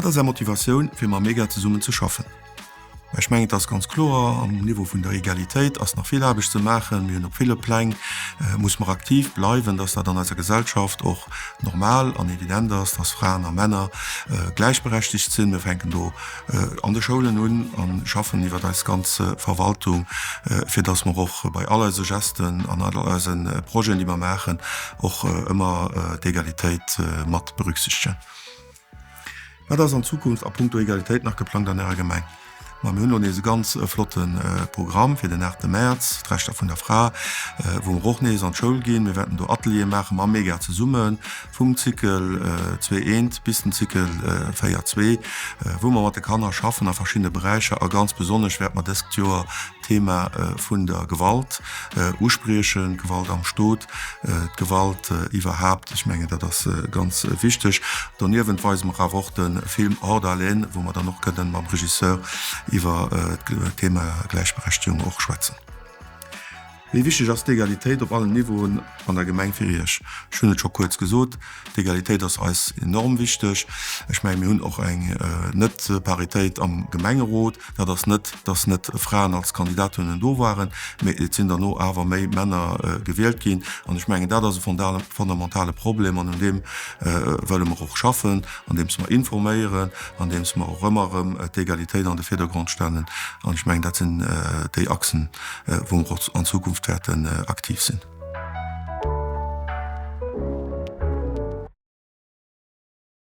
Wat ass Är Motivatioun, fir mam Mega zesummen ze schaffen? Ech mengen, et ass ganz kloer, am Niveau vun der Egalitéit ass nach vill Aarbecht ze maachen. Mir hunn op ville Pläng, muss mer aktiv bleiwen, dass dat an eiser Gesellschaft och normal an evident ass, dass Fraen a Männer gläichberechtigt sinn. Mir fänken do an de Schoulen un a schaffen iwwer eis ganz Verwaltung, fir dass mer och bei all eise Gesten an all eise Projeten, déi mer maachen, och ëmmer d'Egalitéit mat berücksichtegen. Wat ass an Zukunft a punkto Egalitéit nach geplangt an Ärer Gemeng? Ma mir hunn elo nees e ganz flotte Programm fir den 8 Mäerz, d'Rechter vun der Fra, wou mer och nees an d'Schoul ginn. Mir wäerten do Ateliere maache mam Mega zesummen, vum Zykel zwee eent bis den Zykel véier zwee, wou mer mat de Kanner schaffen a verschiddene Beräicher. A ganz besonnesch wäerte mer dëst Joer d'Thema vun der Gewalt uspriechen, d'Gewalt am Stot, d'Gewalt iwwerhaapt. Ech mengen, dat ass ganz wichteg. Doniewent weise mer awer och de Film Hors d'haleine, wou mer dann och kënnen mam Regisseur iwwer d'Thema Gläichberechtegung och schwätzen. Wéi wichteg ass d'Egalitéit op allen Niveauen an der Gemeng fir Iech? Ech hunn et scho kuerz gesot, D'Egalitéit ass eis enorm wichteg. Ech mengen, mir hunn och eng Net-Paritéit am Gemengerot. Dat ass net, dass net Fraen als Kandidatinnen do waren, mee et sinn derno awer méi Männer gewielt ginn. An ech mengen, dat ass e fondamentale Problem an un deem wëlle mer och schaffen, andeems mer informéieren, andeems mer och ëmmer erëm d'Egalitéit an de Virdergrond stellen. An ech mengen, dat sinn déi Achsen, wou mer och an Zukunft wäerten aktiv sinn.